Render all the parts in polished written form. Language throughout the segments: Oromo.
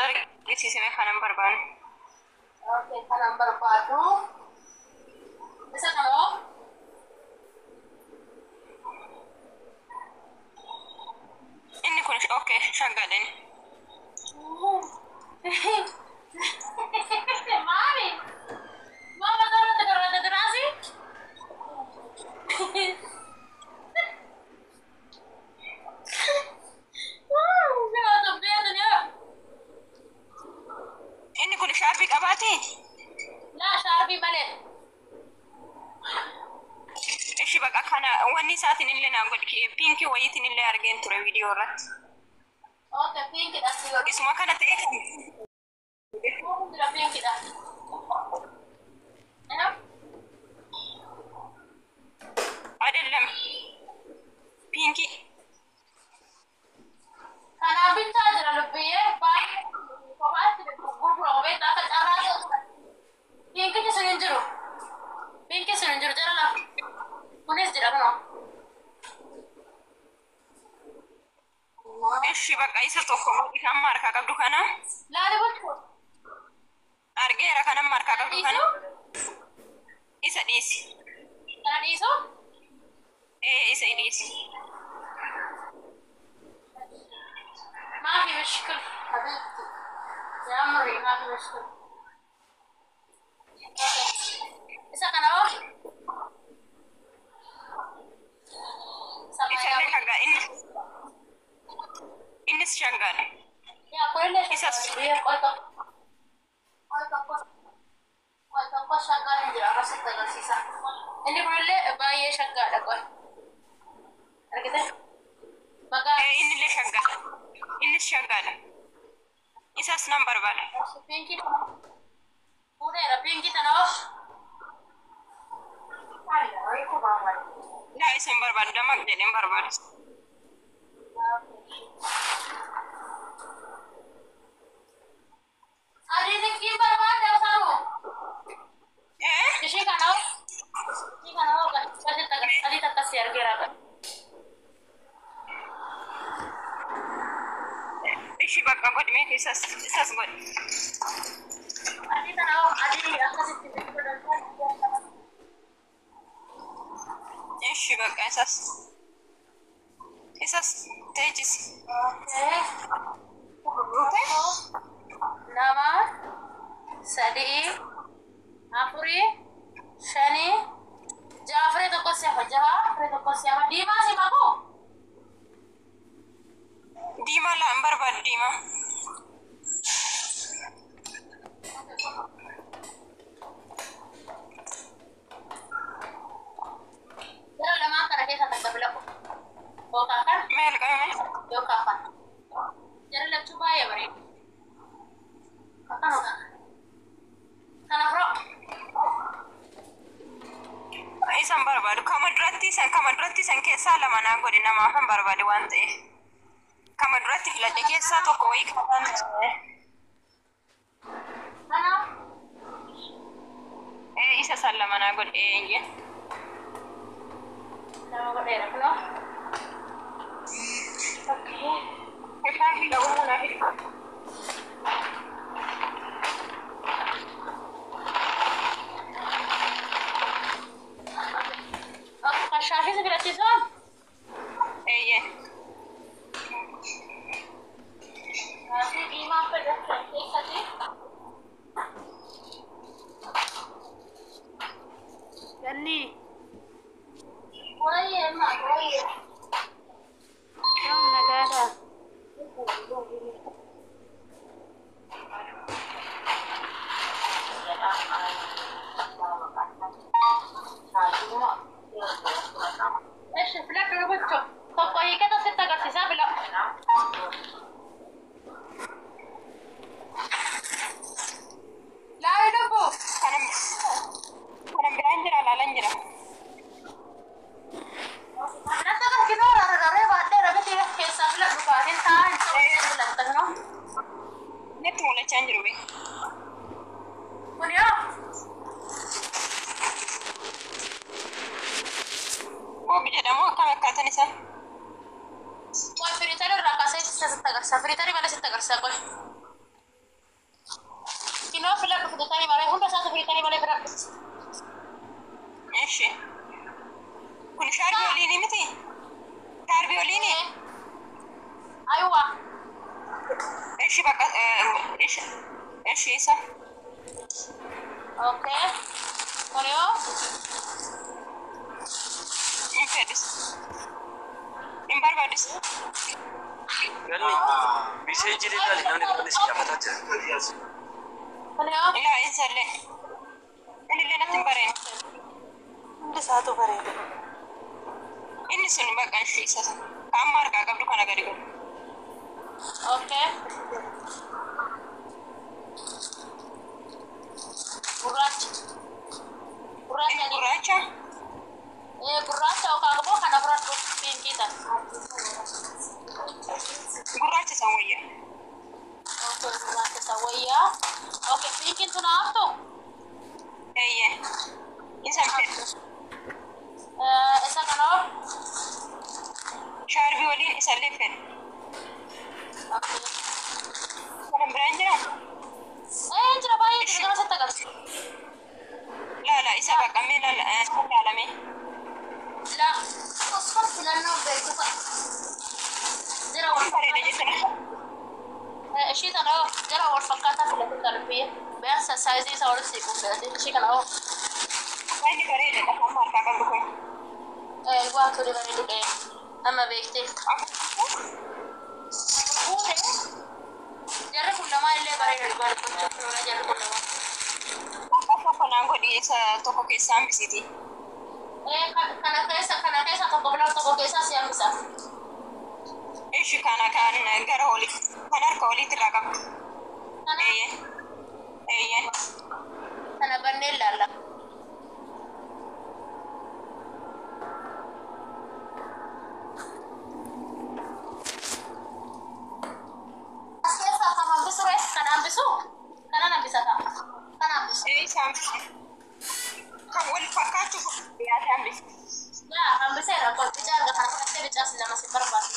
Natti argisiisime kanan barbaadu. Okay, kanan barbaadu. Isa kana hoo? Inni kun okay, shaggaadha inni. Maali? Maa mataa irratti darbatte tiraasii? Inni kun shaarbii qabaatee? Laa, shaarbii malee. Ishi baqa kana wanni isaatiin illee naa godhi, pinkii wayiitiin illee argeen ture viidiyoo irratti. Okay, pinkidha si godhu. Isuma kana ta'e kan Jira, pinkidha. አይደለም pinkii. Kanaaf bichaa jira lubbiyyee, baay'ee kophaatti gurguramu beektaa, akka carraa ta'u. Pinkichi sun hin jiru. Pinki sun hin jiru jara lafa. Kunis jira kunoo. Ishi baqa isa tokko godhi, kan amma harkaa qabdu kana. Laali bulchu. Argeera, kan amma harkaa qabdu kana. Dhiisu? Isa dhiisi. Kana dhiisu? Ee, isa dhiisi. ما في مشكلة حبيبتي يا عمري، ما في مشكلة. Isa kana hoo? Isallee shaggaa inni. Innis shaggaadha. Yaa, kunillee Isas. shaggaa. Qoy tokko. Qoy tokko. Qoy tokko, shaggaan hin jira, akkasitti agarsiisa. Inni kunillee baay'ee shaggaadha, qoy. Argite? Maqaa. Ee, innillee shaggaadha. Innis shaggaadha. Isas nan barbaada. Pinkii fuudheera, pinkii tana hoo? Laa, isa hin barbaadu, damaq jedhee hin barbaadu. Adii xiqqii barbaadde osoo? Ee? Ishii kana hoo? Ishii kana hoo, akkasitti agarsiisa. Adii takka si argeera qaba. Ishi bakka godhi mee, isas godhi. Adii tana hoo, adii akkasitti godhatan. Ishi bakka isas. Isas teechisi. Okay. Tokko, lama, sadii, afurii, shanii, jaha, firee tokko si hafa, jaha, firee tokko si hafa. Diimaa si makuu? Diimaa laa, hin barbaadu diimaa. Yeroo lamaan kana keessa takka filadhu. Yookaan kana Meel qabame. yookaan kana. Jara lachuu baay'ee bareedu. Akkanuma. Kana firoo. Isan barbaadu. Kama duratti isan keessaa lama naa godhi, namaaf hin barbaade waan ta'eef. Kama duratti filadhe keessaa tokko wayii qaban. Kana. Ee, isa san lama naa godhi, eeyyee. Lama godheera kunoo. Okay. Ifaan qabu naa fidi. Kan shaashii si filachiisuun? Eeyyee. Shaashii diimaa fedhatan keessatti. Ganni. Wayyee ma wayyee. Yoom, nagaadha? Eshi, filadhu gochuu. Tokko hiikata sitti agarsiisaa, filadhu. Laali lubbu. Kanan biraan jira, laalan jira. Natti agarsiisuu rarraree baadheera miti, keessaa filadhu, kaatiin taa'aa hin ta'u filatta kunoo. Natti mul'achaa hin jiru bee. Kun yoo? Bob jedhamu, akkam akkaataan isaa? Qoy, firiitarii irraa kaasee sitti agarsiisa. Firiitarii malee sitti agarsiisa, qoy. Kinoo filadhu filatanii malee hunda isaatu filatanii malee filadhu. Ishi. Kun shaarbii oliini miti? Shaarbii oliini? Aywa. Ishi bakka ishi ishi isa. Okay. Kun yoo Hin fedhis. Hin barbaadis. Ganni message ilaali, namni biraanis gaafataa jira. Kun yoo Ilaa isallee. Innillee natti hin bareedu. Hundi isaatu bareeda. Inni sun bakka ishii isa sana. Ka amma harkaa qabdu kana gadi godhu. Okay. Gurraacha. Gurraacha Inni adii. gurraacha. Ee, gurraacha yookaan immoo kana fudhadhu, pink tan. Gurraacha san wayya. Okay, gurraacha isa wayyaa. Okay, pinkiin tun haftu? Eeyyee. Isa hin fedhu. Isa kana hoo? Shaarbii waliin isallee fedhu. Okay. Kana biraan jiraa? Ee, jira, baay'ee jira, gara sitti agarsiisa. Laala isa baqamee laala laalame. La, osoo filannoo beektu fa'a. Jira wal Bareeda fakkaataa. jechuudha. Ishii tana hoo, jara wal fakkaataa filatu darbee beeksisa size isaa walitti siquun filate ishii kana hoo. Inni bareedaadha kan amma harkaa qabdu kun. Waa tole, bareedu dhee amma beektee. Fuute jarri kun lamaan illee bareedu, dhugaa dubbachuuf lola jarri kun lamaan. Tokko naan godhi, isa tokko keessaa hambisiiti. Kana keessa tokko filatu, tokko keessaa si hambisa. Ishi kana kan gara olii kan harka oliitti irraa qabdu. Kana? Eeyyee. Eeyyee. Kana bannee ilaalla. As keessaa kan hambisu ree? Kan hambisu? Kanan hambisa ta'a. Kan hambisu. Ee, isa hambisi. Kan wal fakkaachuuf dhiyaate hambisi. Yaa, hambiseera. Kun bicaa arga, kana fudhattee bicaas lama si barbaadu.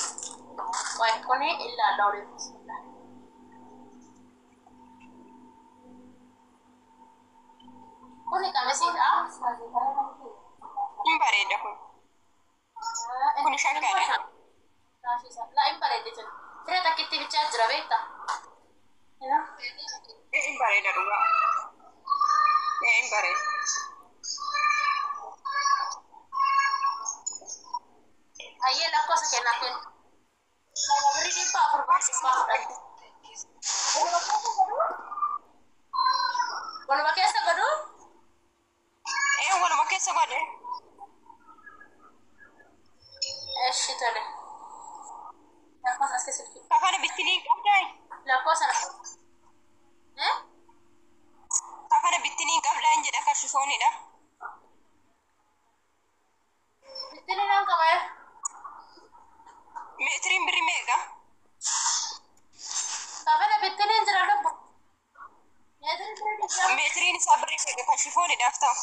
Wayi kuni ilaalla olii. Bismillah. Kuni qamisiidha. Hin bareeda kun. Kun shaggaadha. La, hin bareeddi tun. Firee takkitti bichaa jira, beektaa? Ee, hin bareeda dhugaa. Ee, hin bareeda. Hayyee, lakkoofsa kennaa kennu. Nama birrii 400 400. Waluma keessa godhuu? Ee, waluma keessa godhe. Eshi, tole. Lakkoofsa as keessatti. Kafana bittinii hin qabdaa? Lakkoofsa na. Eh? Kafana bittinii hin qabdaa hin jedha, kan shifoonidha. Bittinni nan qaba. Meetiriin birrii meeqa? Kafana bittinni jira lubbu. Meetiriin birrii 20. Meetiriin isaa birrii meeqa kan shifoonidhaaf ta'u?